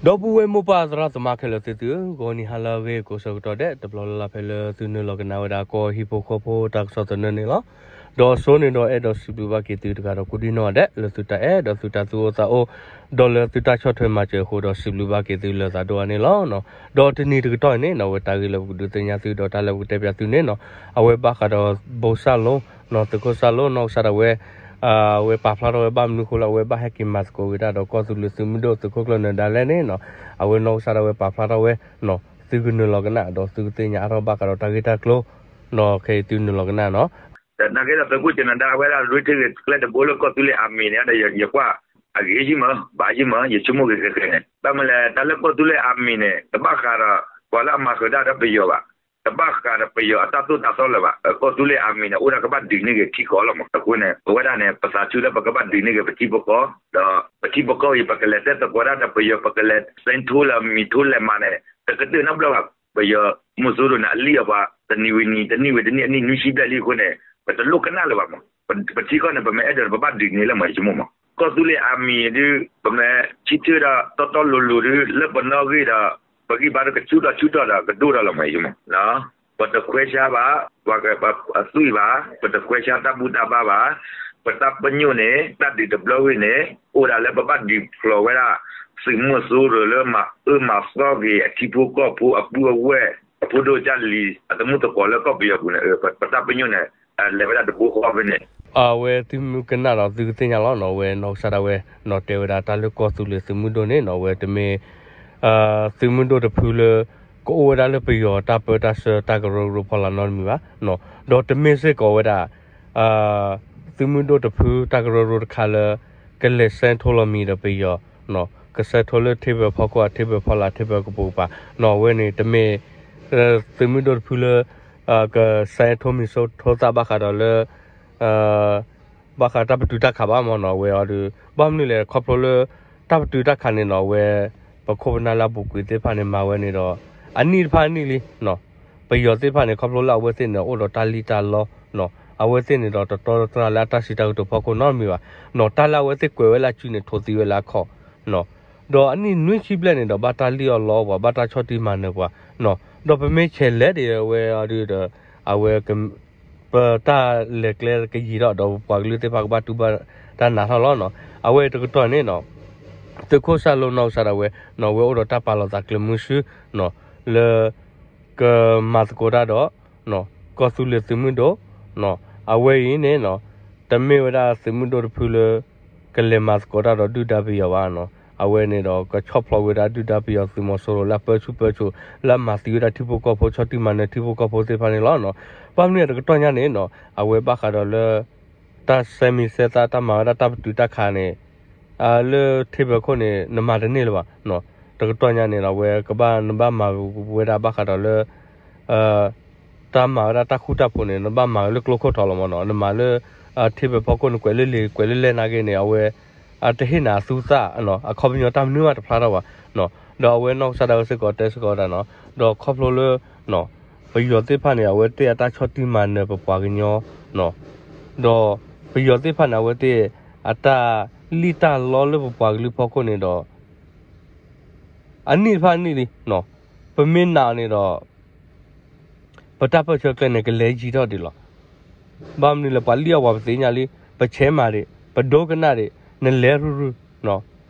ဒီပုၢ်ဝဲၢ်မိၢ်ပၢ်သရၣ်သမါခဲလၢာ်သ့ၣ်သုဧၢ, ဂီၤနံၤဟါလၢအဂ့ၤကိးဆၢကတီၢ်ဒဲး တဘျီလၢ်လၢ်ဖဲလၢသုနုာ်လီၤကနၣ်ဝဲဒၣ်ကီၢ်ဟံၣ်ဖိဃီဖိတၢ်ကစီၣ်သနၢၣ်န့ၣ်လီၤ. ဒီးအစိန့ၣ်ဒီးအဲၣ်ဒိးစံးဘျုးဘၣ်က့ၤသုတဂၤဒီးကိးဒံနီၢ်ဂၤဒဲး လၢသုတၢ်အဲၣ်ဒီးသုတၢ်သူၣ်အိၣ်သးအိၣ် ဒီးလၢသုတၢ်ဆီၣ်ထွဲမၤစၢၤအဃိဒီးစံးဘျုးဘၣ်က့ၤသုလၢသးဒိၣ်အါန့ၣ်လီၤ. ဒီးတနံၤတကတီၢ်အံၤန့ၣ်နီၢ် ဝဲတၢ်ဂ့ၢ်လၢပကဒုးသ့ၣ်ညါသုဒီးတၢ်လၢပကတဲပၠးသုန့ၣ်နီၢ် အဝဲဘၣ်ဃးဒီးဘိၣ်စၣ်လိနီၢ် သုးခိၣ်စၣ်လိနီၢ်ကစၢ်ဒၣ်ဝဲ အဝဲပာ်ဖျါထီၣ်ဝဲဘၣ်မနုၤအဃိလၢ အဝဲဘၣ်ဟဲက့ၤမၤသကိးဝံၤဒၣ်ဒီးကီၢ်သူလ့ၤသုးမုၢ်ဒိၣ်သုးခိၣ်ကျၢၢ်နၢၤဒါလဲၣ်န့ၣ်နီၢ် အဝဲနီၢ်ကစၢ်ဒၣ်ဝဲပာ်ဖျါထီၣ်ဝဲ သုကနုာ်လီၤကနၣ်ဒီးသုကသ့ၣ်ညါအါထီၣ်ဘၣ်ဃးဒီးတၢ်ဂ့ၢ်တၢ်ကျိၤနီၢ် ခဲအံၤသုနုာ်လီၤကနၣ်နီၢ် သနာ်က့ဒီးသုးခိၣ်ကျၢၢ်နၢၤဒါဝဲဒၣ် ရ့ထ့ၣ်ဂ့ၤကျဲတဘိလၢကီၢ်သူလ့ၤအမံၤန့ၣ်ဒီး ယကွၢ်အဂ့ၤယံမး ဘၣ်ယံမး ယဆိကမိၣ်ဂ့ၤဃဲၤဃဲၤန့ၣ် ဘၣ်မနုၤလဲၣ် တၢ်လၢကီၢ်သူလ့ၤအမံၤန့ၣ် တဘၣ်ဃးဒီး ပှၤလၢအမၤဃုာ်တၢ်ဒီးပယီၤဘၣ် တဘၣ်ဃးဒီးပယီၤအတၢ်သိၣ်တၢ်သီလၢၤဘၣ် ကီၢ်သူလ့ၤအမံၤန့ၣ် အိၣ်ဒၣ်ကဘၣ်ဒုးန့ၢ်ဂ့ၤထံကီၢ်လီၤမး အဃိန့ၣ် ပဝဲဒၣ်န့ၣ် ပသးဆူလၢပကဘၣ်ဒုးန့ၢ်ဂ့ၤပထံဖိကီၢ် ဒီးပထံဖိကီၢ်အံၤ ပကလဲၤတဲသကိးတၢ်ဒီးပယီၤ ပကလဲၤစဲထိလၢမံၤထိလဲၤမးန့ၣ် တကတၢၢ်နီတဘျီဘၣ် ပယီၤမုၢ်စိရိၤန့ၣ် အလံၣ်အီၤပှၤ တနံၤဝံၤနံၤ တနံၣ်ဝံၤတနံၣ် အနံၣ်နွံဆံဘျဲၣ်လံအဃိန့ၣ် ပတလိၣ်ကနၣ်လၢၤဘၣ်မး ပထံကီၢ်န့ၣ် ပမ့ၢ်အဲၣ်ဒိးန့ၣ် ပဘၣ်ဒုးန့ၢ်လၢၤမး ယဆိကမိၣ်မး ကီၢ်သူလ့ၤအမံၤဒုး ပမ့ၢ်ဆံထၢၣ်ဒီးတီတီလိၤလိၤဒုး လၢပနီၣ်ဂံၢ်ဒီး ပဂံၢ်ဘါဒုးကဆူၣ်ထီၣ်ဆူၣ်ထီၣ်ဒီးကဒိၣ်ထီၣ်လီၤမး ယဆိကမိၣ် ပတခွဲးဆါဘၣ် ပှၤအသွံၣ်ဘၣ် ပတခွဲးဆါတၢ်ဘူၣ်တၢ်ဘါဘၣ် ပတၢ်ပညိၣ်န့ၣ် တၢ်ဒုးတဘျီဝံၤန့ၣ် အိၣ်ဒၣ်လၢပဘၣ်ဒုးဖျိးဝဲဒၣ် သုးမီၤစိရိၤလၢမၤအၢမၤသီက့ၤ အထံဖိကီၢ်ဖိအပုၢ်အဝဲၢ် အဖိဒိၣ်ကၢ်လံၤ အသမူသကိးလၢကီၢ်ပယီၤပူၤန့ၣ် ပတၢ်ပညိၣ်န့ၣ် လဲၤဝဲဒၣ်တဘိဃီဖဲန့ၣ် အဝဲသုမ့ၢ်ကနၣ်ဒီးသုကသ့ၣ်ညါလီၤနီၢ် အဝဲနီၢ်ကစၢ်ဒၣ်ဝဲ နီၢ်တဲဝဲဒၣ်တၢ်လၢကီၢ်သူလ့ၤသုးမုၢ်ဒိၣ်န့ၣ်နီၢ် အဝဲတမ့ၢ် သုးမုၢ်ဒိၣ်တဖုလၢ ကအိၣ်ဝဲဒၣ်လၢပယီၤတၢ်ပၢတၢ်ဆှၢတၢ်ကရၢကရိဖီလာ်နီတမံၤဘၣ်, ဒီးတမ့ၢ်စ့ၢ်ကီးဝဲဒၣ် သုးမုၢ်ဒိၣ်တဖုတၢ်ကရၢကရိတခါလၢ ကလဲၤစဲထိလီၤမံၤဒီးပယီၤ, ကစဲထိလၢထ့ပၢၤဖီခိၣ်အထ့ပၢၤဖီလာ်ထ့ပၢၤကပိာ်ကပၤ, အဝဲန့ၣ်တမ့ၢ် သုးမုၢ်ဒိၣ်တဖုလၢ ကစဲထိမံၤစိထိသၣ်ဘၣ်ဃးဒီးလၢ ဘၣ်ဃးတၢ်ပတုာ်တၢ်ခးဘၣ်မ့ၢ်နီၢ် အဝဲအီၤဒီး ဘၣ်မနုၤလဲၣ် ခီဖျိလၢ တၢ်ပတုာ်တၢ်ခးန့ၣ်နီၢ် အဝဲ ပခိၣ်ပနၢ်လၢအပူၤကွံာ်သ့ၣ်တဖၣ်န့ၣ် မၤဝဲန့ၣ်ဒီး အနံၣ်တဖၣ်အနံၣ်လံ, ပယီၤသ့ၣ်တဖၣ်န့ၣ် ခီဖျိလၢအဝဲသ့ၣ်န့ၣ် အိၣ်ဒီးတၢ်လံၣ်တၢ်လီ, အဝဲသ့ၣ်န့ၣ်ဒီးတတီတတြၢ်လၢအတၢ်စံးတၢ်ကတိၤဖီခိၣ်နီတမံၤဘၣ်, တၢ်လၢအဝဲသ့ၣ်ကွဲးဝဲလၢအစုန့ၣ် ထိးသံဝဲလၢအခီၣ် ဒီးအနံၣ်နွံဆံဘျဲၣ်န့ၣ်ဒီး ဘၣ်တၢ်လံၣ်အီၣ်လီအီၣ်ပှၤ ဘၣ်တၢ်ဆီၣ်တံၢ်မၤနၢၤပှၤ, ဒီးပမ့ၢ်ဆဲးလဲၤဒံးဝဲအီၤဒီး အဝဲ ပတၢ်လဲၤကျဲကယံၤထီၣ်ဒီး ပပှၤကလုာ်သ့ၣ်တဖၣ်ကဘၣ်တူၢ်ဘၣ်တၢ်နးထီၣ်လီၤ. အဝဲတကတီၢ်န့ၣ် သုးခိၣ်စၢ်လိနီၢ်ကစၢ်ဒၣ်ဝဲ အဝဲအိၣ်ဒီးတၢ်ပာ်လီၤသးကျၢၤမုဆူ လၢ ကမၤသကိးတၢ်ဒီး ကီၢ်သူလ့ၤသုးမုၢ်ဒိၣ်, အဝဲအံၤန့ၣ် တမ့ၢ်ဝဲဒၣ်သုးမုၢ်ဒိၣ်တဖုလၢ ကလဲၤမၤသကိးတၢ်ဒီးဒုၣ်ဒါပယီၤဘၣ်, အဝဲန့ၣ်ဒီး ကဆီၣ်ဖျိးဝဲဒၣ်ဒုၣ်ဒါပယီၤသုးမီၤစိရိၤလၢအပၢဆူၣ်ပၢစိး လၢအမၤသံဝဲဒၣ်ထံဖိကီၢ်ဖိ ဆီၣ်တံၢ်မၤနၢၤထံဖိကီၢ်ဖိသ့ၣ်တဖၣ်န့ၣ်လီၤ. ဘၣ်မနုၤတကတီၢ်ညါန့ၣ် အဝဲဘၣ်ဃးဒီးလၢ တၢ်ဆဲးမံၤဆဲးသၣ် တၢ်မၤဝဲဒၣ်တၢ်ပတုာ်တၢ်ခးန့ၣ် လၢထ့ပၢၤခိၣ်န့ၣ် နမၤတန့ၢ်လၢၤဘၣ်. တကတီၢ်ညါန့ၣ်ဒီး အဝဲကဘၣ်နဘၣ်မၤဝဲဒၣ်ဘၣ်ဃးဒီးလၢ တၢ်မၤဝဲဒၣ်တၢ်ဃူတၢ်ဖိးန့ၣ် နဘၣ်မၤဝဲလၢကျိခိၣ်ထီလီၤမ့ၢ်နီၤ. နမၤလၢ ထ့ပၢၤဖီခိၣ် နကွဲးလၢလံာ်ကွဲးလၢလဲၢ်နာ်က့န့ၣ် အဝဲ တဟ့ၣ်နၤအသူသၣ် အခီပညီတၢ်မနုၤမးတဖျါထီၣ်ဘၣ်. ဒီးအဝဲနီၢ်ကစၢ်ဒၣ်ဝဲစ့ၢ်ကီးတဲစ့ၢ်ကီးဝဲဒၣ်နီၤ ဒီးခီဖျိလၢ ပယီၤသ့ၣ်တဖၣ်န့ၣ် အဝဲသ့ၣ်အတၢ်ဆီၣ်တံၢ်မၤနၢၤပပှၤကညီ ဒီးပယီၤသ့ၣ်တဖၣ်န့ၣ် အဝဲသ့ၣ်အတၢ်လံၣ်တၢ်လီလၢပပှၤကလုာ်ဖီခိၣ်န့ၣ်ဒီး အနံၣ်တဖၣ်အနံၣ်လံ ပမ့ၢ်နာ်အီၤန့ၣ်ဒီး ပတၢ်ပၢဆှၢကျဲန့ၣ် ကလဲၤယံၤထီၣ်ဒံးလီၤ. ဘၣ်မနုၤလဲၣ် ပှၤလံၣ်အီၣ်ပှၤပသ့ၣ်ညါလံ ပဆဲးမၤဒံး ပဒိကနၣ်ဒံး နလဲၤရုၢ်ရုၢ်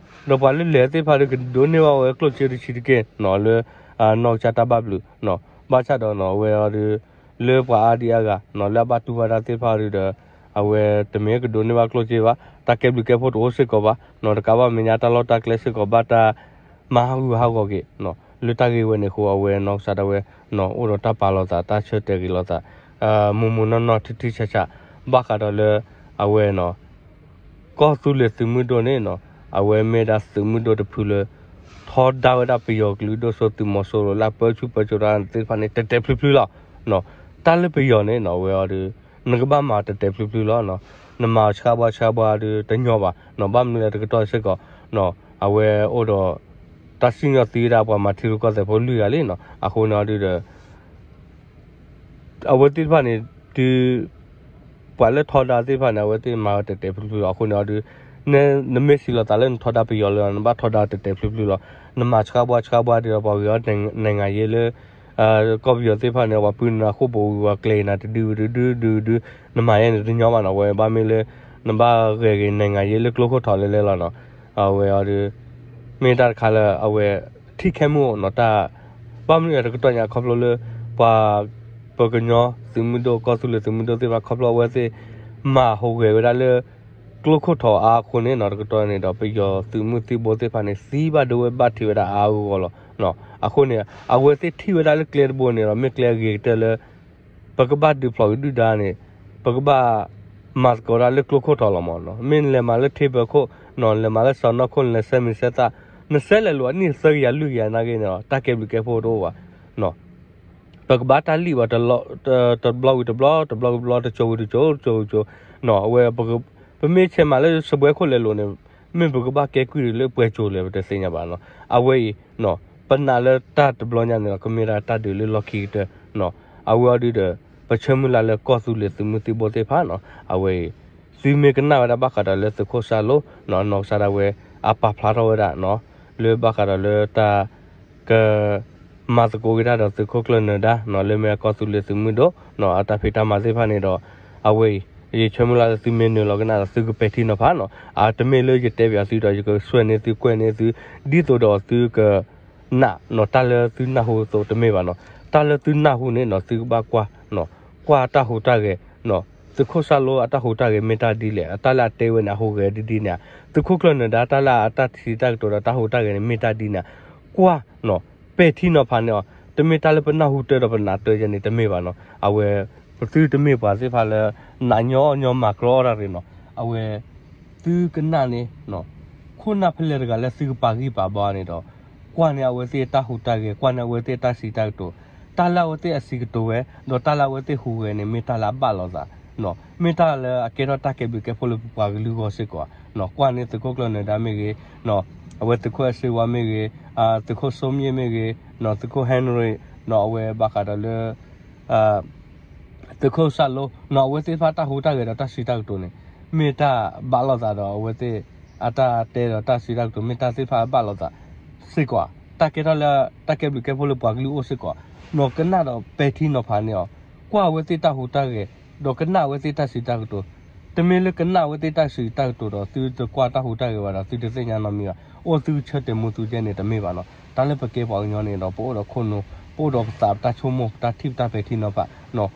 ဒီးပှၤလၢလဲၤသ့ၣ်တဖၣ်ဒီး ကဒိးန့ၢ်ဘၣ်ဝဲကျိၣ်စ့တဆံးတက့ၢ် လၢ နီၢ်ကစၢ်တၢ်ဘၣ်ဘျုး ဘၣ်ဆၣ်ဒီးနီၤ အဝဲအီၤဒီး လၢပှၤအါဒံအါဂၤ လၢအဘၣ်တူၢ်ဘၣ်တၢ်သ့ၣ်တဖၣ်ဒီး အဝဲတမ့ၢ်ကဒိးန့ၢ်ဘၣ်ကျိၣ်စ့ဘၣ် တၢ်ကဲဘျုးကဲဖှိၣ်တအိၣ်စ့ၢ်ကီးဘၣ် တကးဘၣ်မဲာ်ညါတၢ်လီၢ်တၢ်ကျဲစ့ၢ်ကီးဘၣ်တၢ် မၤဟးဂူာ်ဟးဂီၤက့ၤ လၢတၢ်ဂ့ၢ်ဝဲန့ၣ်အဃိ အဝဲနီၢ်ကစၢ်ဒၣ်ဝဲ အိၣ်ဒီးတၢ်ပာ်လီၤသးတၢ်ဆၢတဲာ်ဂ့ၤလိာ်သး မိၢ်မိၢ်နီၢ်နီၢ်ထံထံဆးဆး ဘၣ်ဃးဒီးလၢ အဝဲ ကီၢ်သူလ့ၤသုးမုၢ်ဒိၣ်န့ၣ် အဝဲမ့ၢ်ဒၣ်သုးမုၢ်ဒိၣ်တဖုလၢ ထီဒါဝဲဒၣ်ပယီၤကလုာ်ဒိၣ်စိသုးမီၤစိရိၤလၢအပၢဆူၣ်ပၢစိးတၢ်သ့ၣ်တဖၣ်န့ၣ် တဲာ်တဲာ်ဖျုးဖျုးလီၤ. တၢ်လၢပယီၤန့ၣ် အဝဲအီၤဒီး နကဘၣ်မၤတဲာ်တဲာ်ဖျုးဖျုးလီၤ. နမၤအီၤဆှါဘှါဆှါဘှါဒီးတညီဘၣ် ဘၣ်မနုၤလဲၣ်တကတီၢ်စ့ၢ်ကီး အဝဲအိၣ်ဒီး တၢ်စံၣ်ညီၣ်သံဝဲဒၣ်ပှၤမၤထံရူၢ်ကီၢ်သဲးဖိလွံၢ်ဂၤလံ အဃိန့ၣ်အီၤဒီး အဝဲသ့ၣ်တဖၣ်န့ၣ် တုၤ ပှၤလၢထီဒါသ့ၣ်တဖၣ်န့ၣ် အဝဲသ့ၣ်မၤဝဲတဲာ်တဲာ်ဖျုးဖျုးလီၤ. အဃိန့ၣ်အီၤဒီး နမ့ၢ်စံးလီၤသးလၢနထီဒါပယီၤလၢ နဘၣ်ထီဒါတဲာ်တဲာ်ဖျုးဖျုးလီၤ. နမၤဆှါဘှါဆှါဘှါဒီး ပှၤဂ့ၤအီၤ နိုင်ငံရေးလၢ ကီၢ်ပယီၤသ့ၣ်တဖၣ်န့ၣ် ပှၤပုၢ်နၤဃိာ်ပူၤဝံၤ ပှၤကျဲၤအံၤနၤတဒုဒုဒုဒုဒု, နမၤယဲန့ၣ်တညီဘၣ်နီၤ. အဝဲဘၣ်မ့ၢ်လၢ နဘၣ်ဂဲၤက့ၤ နိုင်ငံရေးလၢကျိခိၣ်ထီးလဲလဲလီၤနီၤ. အဝဲအီၤဒီး မ့ၢ်တၢ်တခါလၢအဝဲ ထံၣ်ခဲမုၢ်အိၣ်နီၤ တၢ် ဘၣ်မနုၤအတကတီၢ်ညါခီဖျိလၢ ပှၤ ပကညီသုးမုၢ်ဒိၣ် ကီၢ်သူလ့ၤသုးမုၢ်ဒိၣ်သ့ၣ်တဖၣ် ခီဖျိအဝဲသ့ၣ် မၤဟူးဂဲၤဝဲဒၣ်လၢ ကျိခိၣ်ထီးအါအဃိန့ၣ်နီၤ တကတီၢ်န့ၣ်ဒီး ပယီၤသုးမုၢ်သံၣ်ဘိသ့ၣ်တဖၣ်န့ၣ် သံဘၣ်ဒိဝဲဘၣ်ထံးဝဲဒၣ်အါအဂီၢ်လီၤ. အဃိန့ၣ် အဝဲသ့ၣ်ထံၣ်ဝဲဒၣ်လၢကျဲတဘိန့ၣ်ဒီး မ့ၢ်ကျဲအဂ့ၤကတၢၢ်လၢ ပကဘၣ်ဒုးဖျိးကဒုၣ်ဒါန့ၣ် ပကဘၣ် မၤသကိးဒၣ်လၢကျိခိၣ်ထီးလီၤမးနီၤ. မ့ၢ်နလဲၤမၤလၢထ့ဘၢခိၣ်နီၤ နလဲၤမၤလၢစီၢ်နီၤခိၣ် နလဲၤဆဲးမံၤဆဲးသၣ် နဆဲးလဲၤလိာ်အနံၣ်သၢကယၤလွံၢ်ကယၤနာ်က့န့ၣ်ဒီး တၢ်ကဲဘျုးကဲဖှိၣ်တအိၣ်ဘၣ်နီၤ. ပကဘၣ်တၢ်လံၣ်ဘၣ် တဘျီဝံၤတဘျီ တဘျီဝံၤတဘျီ တစိၤဝံၤတစိၤ တစိၤဝံၤတစိၤနီၤ. အဝဲ ပမ့ၢ်ဆဲးမၤလၢစပွဲခိၣ်လဲၤလိာ်န့ၣ် မ့ၢ်ပကဘၣ်ကဲကုၢ်လၢပှဲၤစိၤလဲၣ် ပတသ့ၣ်ညါဘၣ်နီၤ. အဝဲအံၤနီၤ ပနာ်လၢတၢ်တဘျီညါန့ၣ်ဒီး ကမ့ၢ်ဒၣ်တၢ်ဒုးလၢလီၢ်ခံကတၢၢ်နီၤ. အဝဲအီၤဒုးဒီး ပဆၢမုၢ်လၢ်လၢကီၢ်သူလ့ၤသုးမုၢ်သံၣ်ဘိသ့ၣ်တဖၣ်နီၤ အဝဲအံၤ သုမ့ၢ်ကနၣ်ဝဲဒၣ်ဘၣ်ဃးဒီးလၢသုးခိၣ်စၢ်လိနီၤ နီၢ်ကစၢ်ဒၣ်ဝဲ အပာ်ဖျါထီၣ်ဝဲဒၣ်နီၤ လၢဘၣ်ဃးဒီးလၢတၢ် က မၤသကိးက့ၤတၢ်ဒီးသုးခိၣ်ကျၢၢ်နၢၤဒါနီၤ လၢမ့ၢ်အကီၢ်သူလ့ၤသုးမုၢ်ဒိၣ်နီၤ အတၢ်ဖံးတၢ်မၤသ့ၣ်တဖၣ်န့ၣ်ဒီး အဝဲအံၤ ယဆၢမုၢ်လၢ်လၢသုမ့ၢ်နုာ်လီၤကနၣ်ဒီးသုကပဲာ်ထံနီၤဖးနီၤ အတမ့ၢ်လၢယတဲပၠးသုဒီး ယကဆွဲန့ၢ်သုကွဲးန့ၢ်သု ဒ်သိးဒီးသုက နးနီၤ တၢ်လၢသုနၢ်ဟူအသိးတမ့ၢ်ဘၣ်နီၤ တၢ်လၢသုနၢ်ဟူန့ၣ်နီၤ သုကဘၣ်ကွၢ်နီၤ ကွၢ်တၢ်ဟူးတၢ်ဂဲၤနီၤ သုးခိၣ်စၢ်လိအတၢ်ဟူးတၢ်ဂဲၤမ့ၢ်တၢ်ဒ်လဲၣ် အတၢ်လၢအတဲဝဲန့ၣ် အဟူးဂဲၤဒ်ဒ်န့ၣ်ဧါ သုးခိၣ်ကျၢၢ်နၢၤဒါ တၢ်လၢအတၢ်စံးတၢ်ကတိၤဒီးတၢ်ဟူးတၢ်ဂဲၤန့ၣ် မ့ၢ်တၢ်ဒ်န့ၣ်ဧါကွၢ်နီၤ ပဲာ်ထံနီၤဖးန့ၢ်အီၤ တမ့ၢ်တၢ်လၢပနၢ်ဟူတၢ်ဒီးပနးတၢ်ယဲန့ၣ် တမ့ၢ်ဘၣ်နီၤ အဝဲ ပသုတမ့ၢ်ပှၤသ့ၣ်တဖၣ်လၢ နးညီအီၣ်ညီမၤကြီအီၣ်တၢ်ရ့ၣ်နီၤ အဝဲ သုကနၣ်န့ၣ် ခိၣ်နၢ်ဖဲလဲၣ်တဂၤလၢသုကပာ်ဂံၢ်ပာ်ဘါန့ၣ်ဒီး ကွၢ်န့ၢ်အဝဲသ့ၣ်တၢ်ဟူးတၢ်ဂဲၤ ကွၢ်န့ၢ်အဝဲသ့ၣ်တၢ်စံးတၢ်ကတိၤ တၢ်လၢအဝဲသ့ၣ်အစံးကတိၤဝဲ ဒီးတၢ်လၢအဝဲသ့ၣ်ဟူးဂဲၤန့ၣ် မ့ၢ်တၢ်လၢအဘၣ်လိာ်သး မ့ၢ်တၢ်လၢအကဲထီၣ်တၢ်ကဲဘျုးကဲဖှိၣ်လၢပပှၤကလုာ်အဂီၢ်စ့ၢ်ကီး ကွၢ်န့ၢ်သုးခိၣ်ကျၢၢ်နၢၤဒါမ့ၢ်ဂ့ၤ အဝဲသုးခိၣ်အဲၣ်စ့ဝါမ့ၢ်ဂ့ၤ သုးခိၣ်စိမ့ၣ်မ့ၢ်ဂ့ၤ သုးခိၣ် Henry နီၤ အဝဲဘၣ်ဃးဒီးလၢ သုးခိၣ်စၢ်လိနီၤ အဝဲသ့ၣ်တဖၣ်တၢ်ဟူးတၢ်ဂဲၤဒီးတၢ်စံးတၢ်ကတိၤန့ၣ် မ့ၢ်တၢ်ဘၣ်လိာ်သးဒီးအဝဲသ့ၣ် အတၢ်တဲဒီးတၢ်စံးတၢ်ကတိၤ မ့ၢ်တၢ်သ့ၣ်တဖၣ်အဘၣ်လိာ်သးစ့ၢ်ကီး တၢ်ကဲထီၣ်လၢ တၢ်ကဲဘျုးကဲဖှိၣ်လၢပှၤကလုာ်အိၣ်စ့ၢ်ကီး နီၤကနၣ်ဒီးပဲာ်ထံနီၤဖးန့ၢ်အီၤ ကွၢ်အဝဲသ့ၣ်တၢ်ဟူးတၢ်ဂဲၤ ဒီးကနၣ်အဝဲသ့ၣ်တၢ်စံးတၢ်ကတိၤ တမ့ၢ်လၢကနၣ်အဝဲသ့ၣ်တၢ်စံးတၢ်ကတိၤဒီး သုတကွၢ်တၢ်ဟူးတၢ်ဂဲၤဘၣ်ဒီး သုတသ့ၣ်ညါနီတမံၤဘၣ် အိၣ်သုကဆၢတဲာ်မူသုကဲန့ၣ်တမ့ၢ်ဘၣ်နီၤ တၢ်လၢပကဲပှၤကညီန့ၣ်ဒီး ပအိၣ်ဒီးခိၣ်နူာ် ပအိၣ်ဒီးပသးပတၢ်ဆိကမိၣ် ပတၢ်ထံၣ်ပတၢ်ပဲာ်ထံနီၤဖးနီၤ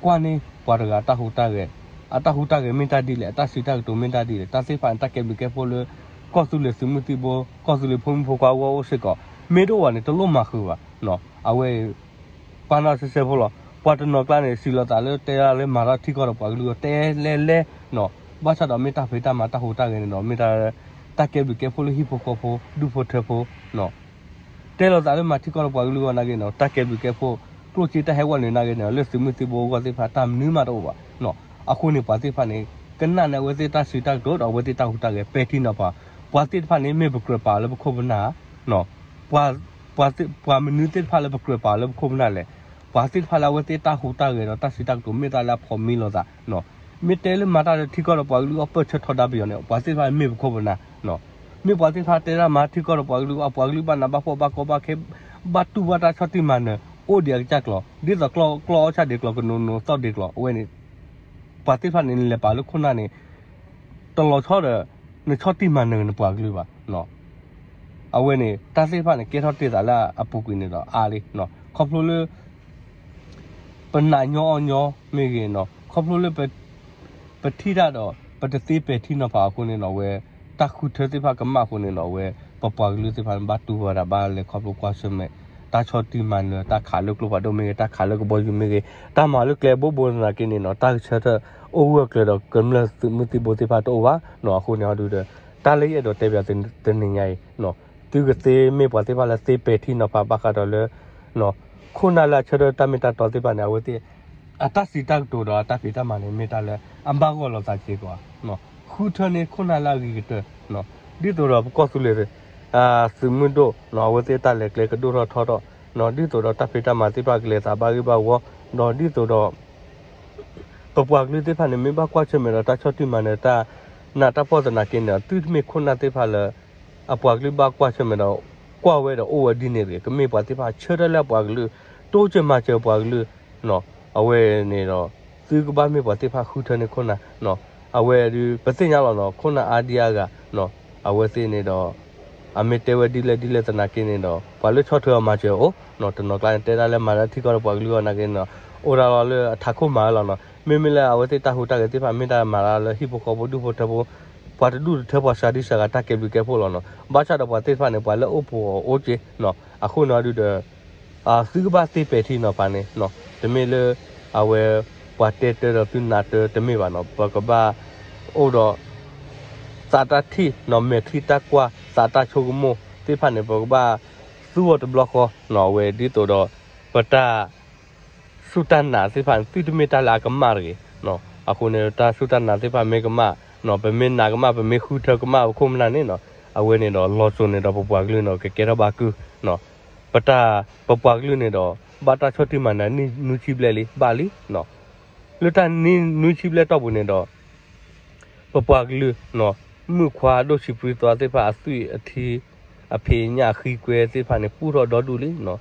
ကွၢ်န့ၢ်ပှၤတဂၤတၢ်ဟူးတၢ်ဂဲၤ အတၢ်ဟူးတၢ်ဂဲၤမ့ၢ်တၢ်ဒ်လဲၣ် အတၢ်စံးတၢ်ကတိၤမ့ၢ်တၢ်ဒ်လဲၣ် တၢ်သ့ၣ်တဖၣ်န့ၣ် တၢ်ကဲဘျုးကဲဖှိၣ်လၢ ကီၢ်သူလ့ၤသုးမုၢ်သံၣ်ဘိ ကီၢ်သူလ့ၤဖိမုၣ်ဖိခွါအဂီၢ်အိၣ်စ့ၢ်ကီး မ့ၢ်တအိၣ်ဘၣ်န့ၣ် တလိၣ်မၤဃုာ်ဘၣ်နီၤ အဝဲအံၤ ပှၤနီၢ်စဲးစဲးဖိလီၤ ပှၤတနီၤကျါန့ၣ် စံးလီၤသးလၢတဲဒၣ်လၢမၤတၢ်ထံကီၢ်ဒီးပှၤကလုာ်အဂီၢ် တဲလဲၣ်လဲၣ်နီၤ ဘၣ်ဆၣ်ဒီးမ့ၢ်တၢ်ဖံးတၢ်မၤတၢ်ဟူးတၢ်ဂဲၤန့ၣ်ဒီး မ့ၢ်တၢ် တၢ်ကဲဘျုးကဲဖှိၣ်လၢဟံၣ်ဖိဃီဖိ ဒူၣ်ဖိထၢဖိနီၤ တဲလီၤသးလၢမၤထံကီၢ်ဒီးပှၤကလုာ်အဂီၢ်နာ်က့န့ၣ် တၢ်ကဲဘျုးကဲဖှိၣ် ကျိၣ်စ့တၢ်ဟဲဝဲနုာ်နာ်က့န့ၣ် လၢသုးမုၢ်သံၣ်ဘိအဂီၢ်သ့ၣ်တဖၣ် တၢ်မနုၤမးတအိၣ်ဘၣ်နီၤ အဃိန့ၣ် ပှၤသ့ၣ်တဖၣ်န့ၣ် ကနၣ်န့ၢ်အဝဲသ့ၣ်တၢ်စံးတၢ်ကတိၤဒီးအဝဲသ့ၣ်တၢ်ဟူးတၢ်ဂဲၤ ပဲာ်ထံနီၤဖး ပှၤသ့ၣ်တဖၣ်န့ၣ် မ့ၢ်ပကြၢးပာ်လၢပခိၣ်ပနၢ် ပှၤ ပှၤမနုၤသ့ၣ်တဖၣ်လၢပကြၢးပာ်လၢပခိၣ်ပနၢ်လဲၣ် ပှၤသ့ၣ်တဖၣ်လၢအဝဲသ့ၣ်တၢ်ဟူးတၢ်ဂဲၤဒီးတၢ်စံးတၢ်ကတိၤ မ့ၢ်တၢ်လၢအဖိးမံလိာ်သးနီၤ မ့ၢ်တဲလၢမၤတၢ်လၢထံကီၢ်ဒီးပှၤကလုာ်အဂီၢ် ပၢၢ်ဆၢထီဒါပယီၤန့ၣ် ပှၤသ့ၣ်တဖၣ်မ့ၢ်ပခိၣ်ပနၢ်နီၤ မ့ၢ်ပှၤသ့ၣ်တဖၣ်တဲဒၣ်မၤထံကီၢ်ဒီးပှၤကလုာ်အဂီၢ် ပှၤကလုာ်ဘၣ်နးဘၣ်ဖှီၣ်ဘၣ်ကီဘၣ်ခဲ ဘၣ်တူၢ်ဘၣ်တၢ်ဆီၣ်တံၢ်မၤနၢၤ အိၣ်ဒံးအကစၢ်ကျိာ် ဒ်သိးကျီၢ်အီၣ်ဆၣ်ဒံးကျိာ် ကနိးနိးသီၣ်ဒံးကျိာ် အဝဲန့ၣ် ပှၤသ့ၣ်တဖၣ်န့ၣ် နလဲၤပာ်လၢခိၣ်နၢ်န့ၣ် တလီၤဆီဒီး နဆီၣ်တံၢ်မၤနၢၤနပှၤကလုာ်ဘၣ် အဝဲန့ၣ် တၢ်သ့ၣ်တဖၣ်န့ၣ် ကဲထီၣ်တ့ၢ်သးလၢအပူၤကွံာ်န့ၣ်ဒီးအါလံ ခီဖျိလၢ ပနးညီအီၣ်ညီမ့ၢ်ဂ့ၤနီၤ ခီဖျိလၢ ပထံၣ်တၢ်ဒီး ပတသ့ပဲာ်ထံနီၤဖးအဃိန့ၣ်နီၤ အဝဲ တၢ်ဃုထၢသ့ၣ်တဖၣ်ကမၣ်အဃိန့ၣ်နီၤ အဝဲ ပပှၤကလုာ်သ့ၣ်တဖၣ်န့ၣ် ဘၣ်တူၢ်ဘၣ်တၢ်ဘၣ်လဲၤခီဖျိကွၢ်ဆၢၣ်မဲာ် တၢ်ဆီၣ်တံၢ်မၤနၢၤ တၢ်ခးလၢကျိဖးဒိၣ်မ့ၢ်ဂ့ၤ တၢ်ခးလၢကဘီယူၤမ့ၢ်ဂ့ၤ တၢ်မၤလၢကျဲဘိဘိသနာ်က့န့ၣ်နီၤ တၢ်ကဆၢထၢၣ်အိၣ်ဂၢၢ်ကျၢၤဒီးကမျၢၢ်သုးမုၢ်သံၣ်ဘိသ့ၣ်တဖၣ်တအိၣ်ဘၣ်နီၤ အဃိန့ၣ်အီၤဒုဒီး တၢ်လၢယအဲၣ်ဒိးတဲပၠးသုတနံၤညါအံၤ သုကသ့မ့ၢ်ပှၤသ့ၣ်တဖၣ်လၢသ့ပဲာ်ထံနီၤဖးဘၣ်ဃးဒီးလၢ ခိၣ်နၢ်လၢအဆၢထၢၣ်တၢ်မ့ၢ်တၢ်တီသ့ၣ်တဖၣ်န့ၣ် အဝဲသ့ၣ် အတၢ်စံးတၢ်ကတိၤဒီးအတၢ်ဖံးတၢ်မၤန့ၣ် မ့ၢ်တၢ်လၢအဘၣ်ဂီၢ်လိာ်သးစ့ၢ်ကီး ဃုထၢန့ၢ်ခိၣ်နၢ်လၢအဂ့ၤကတၢၢ် ဒ်သိးဒီးပကီၢ်သူလ့ၤ သုးမုၢ်ဒိၣ် အဝဲသ့ၣ်တၢ်လဲၤကျဲကဒိၣ်ထီၣ်ထီထီၣ် ဒ်သိးဒီးတၢ်ဖံးတၢ်မၤသ့ၣ်တဖၣ်ကလဲၤသးဘၣ်ဂ့ၢ်ဘၣ်ဝီ ဒီးဒ်သိးဒီး ပပှၤကလုာ်သ့ၣ်တဖၣ်န့ၣ် မ့ၢ်ဘၣ်ကွၢ်ဆၢၣ်မဲာ်ဒီးတၢ်ဆီၣ်တံၢ်မၤနၢၤတၢ် နးတၢ်ပီၢ်သနာ်က့န့ၣ်ဒီး သုတမ့ၢ်ခိၣ်နၢ်သ့ၣ်တဖၣ်လၢ အပှၤကလုာ်ဘၣ်ကွၢ်ဆၢၣ်မဲာ်ဒီး ကွၢ်ဝဲဒီးအိၣ်ဝဲဒ်န့ၣ်တဂ့ၤ. ကမ့ၢ်ပှၤသ့ၣ်တဖၣ်ဆၢထၢၣ်လၢအပှၤကလုာ်, တိစၢၤမၤစၢၤပှၤကလုာ်, အဝဲန့ၣ်ဒီး သုကဘၣ်မ့ၢ်ပှၤသ့ၣ်တဖၣ်ဃုထၢန့ၢ်ခိၣ်နၢ်, အဝဲဒုး ပသ့ၣ်ညါလီၤနီၤ ခိၣ်နၢ်အါဒံအါဂၤ, အဝဲသ့ၣ်န့ၣ်ဒီး အမ့ၢ်တဲဝဲဒ်လဲၣ်ဒ်လဲၣ်သနာ်က့န့ၣ်ဒီး ပှၤလၢဆီၣ်ထွဲအီၤမၤစၢၤအအိၣ်, တနီၤကျါန့ၣ် တဲဒၣ်လၢမၤလၢထံကီၢ်ဒီးပှၤကလုာ်အီၤနာ်က့န့ၣ်ဒီး အိၣ်ဒၣ်လီၤလၢအထးခိၣ်မၤဝဲလီၤနီၤ. မ့မ့ၢ်လၢအဝဲသ့ၣ်တၢ်ဟူးတၢ်ဂဲၤသ့ၣ်တဖၣ် မ့ၢ်တၢ်မၤတၢ်လၢဟံၣ်ဖိဃီဖိဒူၣ်ဖိထၢဖိ ပှၤတဒူၣ်တထၢ ပှၤစှၤဒံစှၤဂၤတၢ်ကဲဘျုးကဲဖှိၣ်လီၤနီၤ. ဘၣ်ဆၣ်ဒီးပှၤသ့ၣ်တဖၣ်န့ၣ် ပှၤလၢအိၣ်ပူၤအိၣ်က့နီၤ အဃိန့ၣ်ဒုးဒီး သုကဘၣ်သ့ပဲာ်ထံနီၤဖးန့ၣ် တမ့ၢ်လၢ အဝဲ ပှၤတဲတၢ်ဒီးသုနာ်တၢ်တမ့ၢ်ဘၣ်နီၤ. ပကဘၣ်အိၣ်ဒီး သးတၢ်ထံၣ်နီၤ မဲာ်ချံတၢ်ကွၢ် သးတၢ်ဆိကမိၣ်သ့ၣ်တဖၣ်န့ၣ် ပကဘၣ်သူအီၤတဘျီဃီနီၤ. အဝဲဒ်သိးဒီး ပတၢ် စူၢ်တၢ်နာ်သ့ၣ်တဖၣ်န့ၣ် သုတမ့ၢ်တၢ်လၢအကမၣ်တဂ့ၤ. အဃိန့ၣ် တၢ်စူၢ်တၢ်နာ်သ့ၣ်တဖၣ်မ့ၢ်ကမၣ် ပမ့ၢ်နာ်ကမၣ် ပမ့ၢ်ဃုထၢကမၣ်ပခိၣ်ပနၢ်န့ၣ်နီၤ အဝဲန့ၣ်ဒီးလီၤစိၤန့ၣ်ဒီးပပှၤကလုာ်န့ၣ် ကကဲထီၣ်ဘၣ်ကုၢ် ပတၢ် ပပှၤကလုာ်န့ၣ်ဒီး ဘၣ်တၢ်ဆီၣ်တံၢ်မၤနၢၤနံၣ်နွံဆံဘျဲၣ်လံ ဘၣ်လံနီၤ. လၢတၢ်နံၣ်နွံဆံဘျဲၣ်တီၢ်ပူၤန့ၣ်ဒီး ပပှၤကလုာ်နီၤ မုၣ်ခွါဒိၣ်ဆံးပြံသွါသ့ၣ်တဖၣ်အသွံၣ်အထံ အဖံးအညၣ်အဃံကွဲသ့ၣ်တဖၣ်န့ၣ် ပူထီၣ်ဒီဒူၣ်လံနီၤ.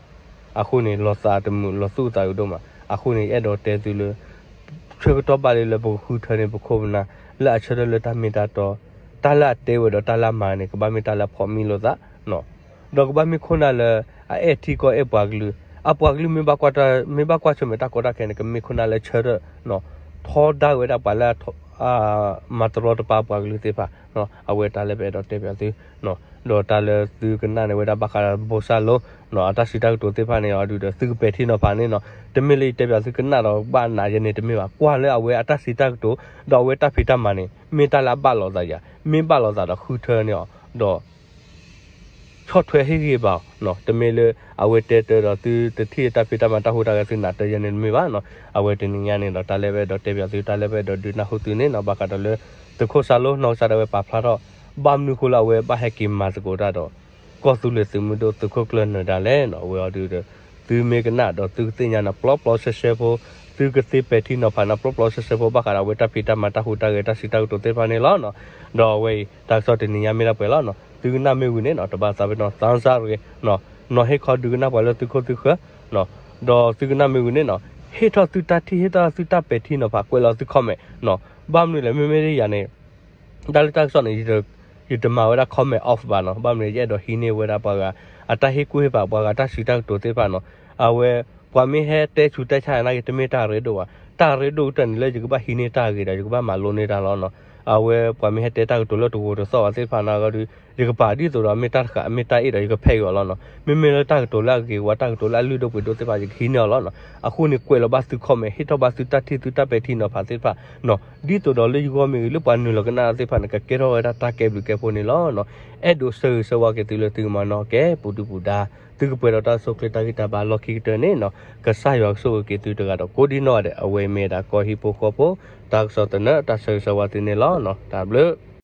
အဃိန့ၣ် လီၤသးတမုာ် လီၤသူၣ်သးအုးဒိၣ်မး. အဃိန့ၣ် ယအဲၣ်ဒိးတဲသုလၢ ဆၢကတီၢ်ဘၣ်လံလၢပကဃုထၢန့ၢ်ပခိၣ်ပနၢ် လၢအဆၢထၢၣ်လၢတၢ်မ့ၢ်တၢ်တီ, တၢ်လၢအတဲဝဲဒီးတၢ်လၢအမၤန့ၣ် ကဘၣ်မ့ၢ်တၢ်လၢအဖိးမံလိာ်သး ဒီးကဘၣ်မ့ၢ်ခိၣ်နၢ်လၢ အအဲၣ်ထံကီၢ်အဲၣ်ပှၤကလုာ်, အပှၤကလုာ်မ့ၢ်ဘၣ်ကွၢ်တၢ် မ့ၢ်ဘၣ်ကွၢ်ဆၢၣ်မဲာ်တၢ်ကီတၢ်ခဲန့ၣ် ကမ့ၢ်ခိၣ်နၢ်လၢဆၢထၢၣ် ထီဒါဝဲဒၣ်ပှၤလၢ မၤတရီတပါပှၤကလုာ်သ့ၣ်တဖၣ်, အဝဲတၢ်လၢပအဲၣ်ဒိးတဲပၠးသု, ဒီးတၢ်လၢသုကနၣ်န့ၢ်ဝဲဒၣ်ဘၣ်ဃးဒီးဘိၣ်စၢ်လိ အတၢ်စံးတၢ်ကတိၤသ့ၣ်တဖၣ်န့ၣ် အဒုးဒီးသုကပဲာ်ထံနီၤဖးန့ၣ်နီၤ, တမ့ၢ်လၢယတဲပၠးသုကနၣ်ဒီးဘၣ်နးယဲန့ၣ်တမ့ၢ်ဘၣ်, ကွၢ်လၢအဝဲအတၢ်စံးတၢ်ကတိၤ ဒီးအဝဲတၢ်ဖံးတၢ်မၤန့ၣ် မ့ၢ်တၢ်လၢအဘၣ်လိာ်သးယၤ, မ့ၢ်ဘၣ်လိာ်သးဒီးဃုထၢန့ၢ်အီၤ, ဒီး ဆီၣ်ထွဲဟ့ၣ်ဂံၢ်ဘါအီၤ, တမ့ၢ်လၢ အဝဲတဲတၢ်ဒီးသုတထံၣ်တၢ်ဖံးတၢ်မၤတၢ်ဟူးတၢ်ဂဲၤသုနာ်တၢ်ယဲန့ၣ်တမ့ၢ်ဘၣ်နီၤ, အဝဲတနံၤညါန့ၣ်ဒီးတၢ်လၢပအဲၣ်ဒိးတဲပၠးသု တၢ်လၢပအဲၣ်ဒိးဒုးနၢ်ဟူသုန့ၣ်နီၤ ဘၣ်ဃးဒီးလၢ သုးခိၣ်စၢ်လိနီၢ်ကစၢ်ဒၣ်ဝဲပာ်ဖျါထီၣ် ဘၣ်မနုၤဃိလၢအဝဲဘၣ်ဟဲက့ၤမၤသကိးတၢ်ဒီး ကီၢ်သူလ့ၤသုးမုၢ်ဒိၣ်သုးခိၣ်ကျၢၢ်နၢၤဒါလဲၣ်နီၤ, အဝဲအီၤဒုးဒီး သုမ့ၢ်ကနၣ်ဒီးသုကသ့ၣ်ညါန့ၣ် ပျီပျီဆှဲဆှဲဖိ, သုကသ့ပဲာ်ထံနီၤဖးန့ၣ် ပျီပျီဆှဲဆှဲဖိ ဘၣ်ဃးဒီးအဝဲတၢ်ဖံးတၢ်မၤတၢ်ဟူးတၢ်ဂဲၤတၢ်စံးတၢ်ကတိၤသ့ၣ်တဖၣ်န့ၣ်လီၤ. ဒီးအဝဲအံၤ တၢ်ကစီၣ်တနံၤညါမ့ၢ်ဒၣ်ပှဲၤလီၤနီၤ, သုကနၣ်မ့ၢ်ဝံၤန့ၣ်နီၤ တဘၣ်သးပ့ၤနီၣ် သးစၢ်ရ့နီၤ, နီၤဟ့ၣ်ခီဒုးကနၣ်ပှၤလၢသုးခိၣ်သုးဃၢၤ ဒီးသုကနၣ်မ့ၢ်ဝံၤန့ၣ်နီၤ, ဟ့ၣ်ထီၣ်သုတၢ်ထံၣ် ဟ့ၣ်ထီၣ်သုတၢ်ပဲာ်ထံနီၤဖး ကွဲးလီၤသု comment နီၤ, ဘၣ်မနုၤလဲၣ် မ့မ့ၢ်ဒ်ယၤန့ၣ် တၢ်လၢတၢ်ကစီၣ်န့ၣ် ယတမၤဝဲဒၣ် comment off ဘၣ်နီၤ, ဘၣ်မနုၤ ယအဲၣ်ဒိးဟံးန့ၢ်ဝဲဒၣ်ပှၤဂၤ အတၢ်ဟ့ၣ်ကူၣ်ဟ့ၣ်ဖး ပှၤဂၤတၢ်စံးတၢ်ကတိၤသ့ၣ်တဖၣ်နီၤ, အဝဲ ပှၤမ့ၢ်ဟဲတဲဆူးတဲဆါနာ်က့ တမ့ၢ်တၢ်ရ့ဒိၣ်ဘၣ်, တၢ်ရ့ဒိၣ်ကတၢၢ်န့ၣ်လၢယကဘၣ်ဟံးန့ၢ်တၢ်ဂ့ၤဒီး ယကဘၣ်မၤလိန့ၢ်တၢ်လီၤနီၤ, အဝဲပှၤမ့ၢ်ဟဲတဲတၢ်ကတိၤလၢတဂိာ်တသီၣ်ဘၣ်သ့ၣ်တဖၣ်နာ်က့ဒီး ယကပာ်ဒ်သိးဒီး မ့ၢ်တၢ်တဃာ် မ့ၢ်တၢ်အ့ၣ်ဒီး ယကဖဲးက့ၤအီၤလီၤနီၤ, မ့မ့ၢ်လၢတၢ်ကတိၤလၢအဂ့ၤဝဲ တၢ်ကတိၤလၢအလုၢ်ဒိၣ်ပှ့ၤဒိၣ်သ့ၣ်တဖၣ် ယကဟံးန့ၢ်အီၤလီၤနီၤ, အဃိန့ၣ် ကွဲးလီၤဘၣ်သု comment ဟ့ၣ်ထီၣ်ဘၣ်သုတၢ်ထံၣ်သုတၢ်ပဲာ်ထံနီၤဖးသ့ၣ်တဖၣ်နီၤ, ဒ်သိးဒီးလၢယဂီၢ်မ့ၢ်ဂ့ၤ လၢပှၤနုာ်လီၤကနၣ်တၢ်သ့ၣ်တဖၣ်န့ၣ် ကကဲထီၣ်ဝဲဒၣ်တၢ်ကဲဘျုးကဲဖှိၣ်န့ၣ်လီၤနီၤ, အဲၣ်ဒိးဆၢဂ့ၤဆၢဝါက့ၤသုလၢသုကမၤနီၣ်ကဲ ပူၤဒုပူၤဒါ, သုကပှဲၤဒီးတၢ်ဆိၣ်ချ့တၢ်ဂံၢ်တၢ်ဘါလီၢ်ခံကတၢၢ်န့ၣ်နီၤ, ကစၢ်ယွၤကဆိၣ်ဂ့ၤက့ၤသုတဂၤဒီးကိးဒံနီၢ်ဂၤဒဲး, အဝဲမ့ၢ်ဒၣ်ကီၢ်ဟံၣ်ဖိဃီဖိ တၢ်ကစီၣ်သနၢၣ် တၢ်ဆၢဂ့ၤဆၢဝါသုန့ၣ်လီၤနီၤ, တၢ်ဘျုး